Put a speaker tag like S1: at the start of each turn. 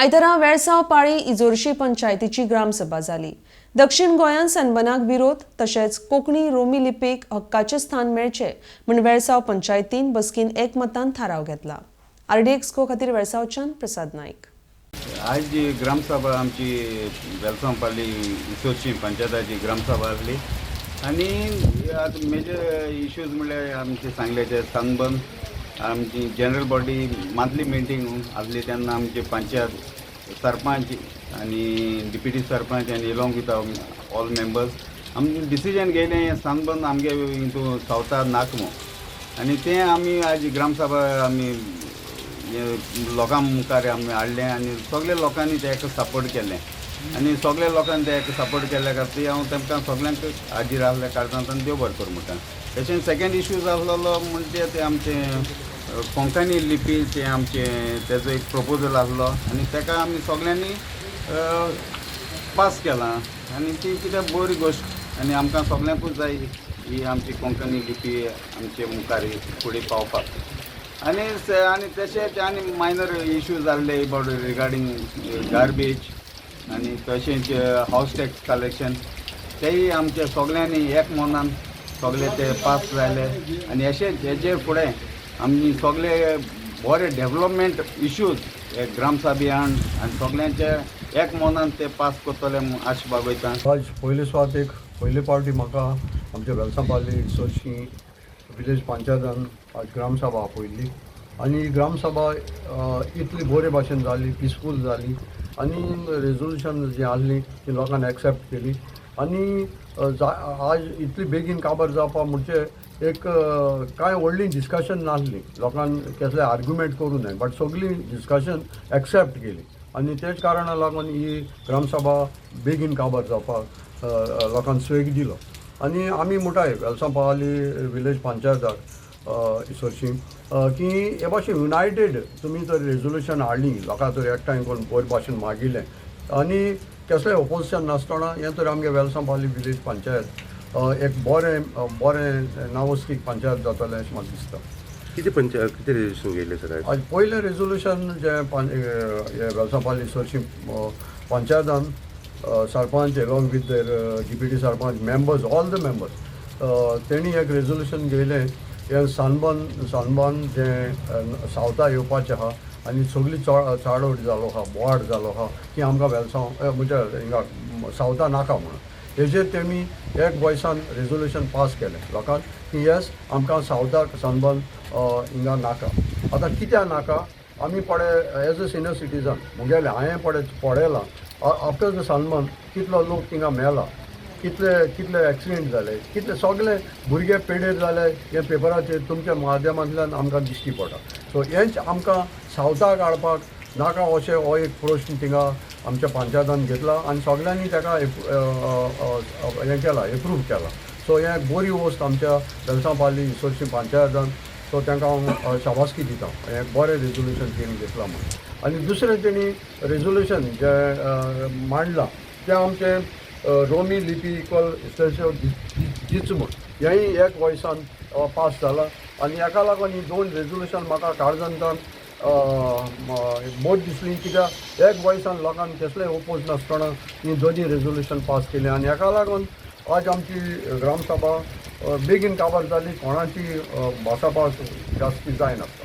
S1: आयतारा वेळसांव पाळी इजोरशी पंचायतीची ग्रामसभा जाली. दक्षिण गोंयांत सनबर्नाक विरोध तशेंच कोंकणी रोमी लिपीक हक्काचें स्थान मेळचें म्हूण वेळसांव पंचायतीन बसकेन एकमतान थाराव घेतला. आरडीएक्स को खातीर वेळसांवच्यान प्रसाद नायक.
S2: आज जी ग्रामसभा आमची वेलसांव पाली इसोची पंचायताची ग्रामसभा आसली आनी आतां मेजर इश्यूज म्हणल्यार आमचे सांगले ते सनबर्न. आमची जनरल बॉडी मंथली मिटींग आसली तेन्ना आमचे पंचायत सरपंच आनी डिप्युटी सरपंच आनी एलॉंग विथ ऑल मेंबर्स आमी डिसिजन घेयलें, सनबर्न आमगे हितून सावथार नाका म्हूण. आनी तें आमी आज ग्रामसभा आमी हे लोकां मुखार आमी हाडलें आनी सगल्या लोकांनी तेका सपोर्ट केलें आनी सगल्या लोकांनी तेका सपोर्ट केल्ल्या खातीर हांव तेमकां सगल्यांक हाजीर आसल्या कारणान देव बरें करूं म्हणटा. तशेंच सेकेंड इश्यूज आसलेलो म्हणजे ते आमचे कोंकणी लिपी, ते आमचे तेजो एक प्रपोजल आसलो आनी तेका आमी सगल्यांनी पास केला आनी ती कितें बरी गोश्ट आनी आमकां सगल्यांकूच जाय ही आमची कोंकणी लिपी आमचे मुखार फुडें पावपाक. आनी तशेंच आनी मायनर इश्यू जाल्ले अबाउट रिगार्डींग गार्बेज आनी तशेंच हावस टॅक्स कलेक्शन, तेय आमचे सगल्यांनी एक मनान सगळे ते पास जाले. आनी अशेंच हेजे फुडें आमी सगळे बरे डेवलपमेंट इश्यूज हे ग्रामसभेन आनी सगल्यांचे एक मनान ते पास करतले म्हूण आश बागयता.
S3: आज पयले सुवातेक पयले पावटी म्हाका आमच्या वेलसांपाली सोशी विलेज पंचायतान आज ग्रामसभा आपयल्ली आनी ही ग्रामसभा इतली बरे भाशेन जाली, पिसफूल जाली आनी रेजोल्युशन जी आहली ती लोकांनी एक्सेप्ट केली. आनी आज इतली बेगीन काबार जावपा म्हणजे एक कांय व्हडली डिस्कशन नासली, लोकांक कसले आर्ग्युमेंट करूं नये, बट सगळीं डिस्कशन एक्सेप्ट केली आनी तेच कारणा लागून ही ग्रामसभा बेगीन काबार जावपाक लोकांक स्वेग दिलो. आनी आमी म्हणटाय वेलसांव पावली विलेज पंचायताक इसोरशी की हे भाशेन युनायटेड तुमी जर रेजोल्युशन हाडली, लोकां तर एकठांय करून बरे भाशेन मागिल्लें आनी कसलें ओपोजिशन नासतना, हें तर आमगे वेलसांव पाली विलेज पंचायत एक बरें बरें नांवाजतीक पंचायत जातलें अशें म्हाका दिसता.
S4: कितें पंचायत कितें रेजोल्युशन घेयलें सर आयज?
S3: आज पयलें रेजोल्युशन जें हे वेलसांव पाली सरशी पंचायतान sarpanch along with their deputy sarpanch, members, all the members, तेणी एक रेजोल्युशन घेयलें, हें सनबर्न सनबर्न जें सावथा येवपाचें आहा आनी सगळी चाडवट जालो आहा, बोवाळ जालो आहा की आमकां वेलसांव म्हणजे हिंगा सावथा नाका म्हणून. हेजेर तेमी एक वॉयसान रेजोल्युशन पास केलें लोकांक की येस, आमकां सावथाक सनबर्न हिंगा नाका. आतां कित्याक नाका, आमी पळय एज अ सिनियर सिटीजन मुगेलें हांवें पळय पळयलां, आफ्टर the sunburn कितलो लोक थिंगा मेला, कितले कितले एक्सिडेंट जाले, कितले सगळे भुरगे पेडेर जाले, हे पेपराचेर तुमच्या माध्यमांतल्यान आमकां दिश्टी पडटा. सो हेंच आमकां सावथाक हाडपाक नाका अशें हो एक प्रश्न थिंगा आमच्या पंचायतान घेतला आनी सगळ्यांनी ताका हें केलां, एप्रूव केलां. सो हें बरी वस्त आमच्या वेलसांव पाली इसोरशी पंचायतान. सो तांकां हांव शाबासकी दिता, हें बरें रेजोल्युशन तेणी घेतलां म्हणून. आनी दुसरें तेणी रेजोल्युशन जें मांडलां तें आमचें रोमी लिपी इक्वल दिच म्हूण, हेंय एक वॉयसान पास जालां. आनी हेका लागून ही दोन रेजोल्युशन म्हाका काळजांतल्यान बोध दिसली, कित्याक एक वॉयसान लोकांक कसलेय ओपोज नासतना ही दोनी रेजोल्युशन पास केली. आनी हेका लागून आज आमची ग्रामसभा बेगीन काबार जाली, कोणाची भासाभास जास्ती जायनासतना.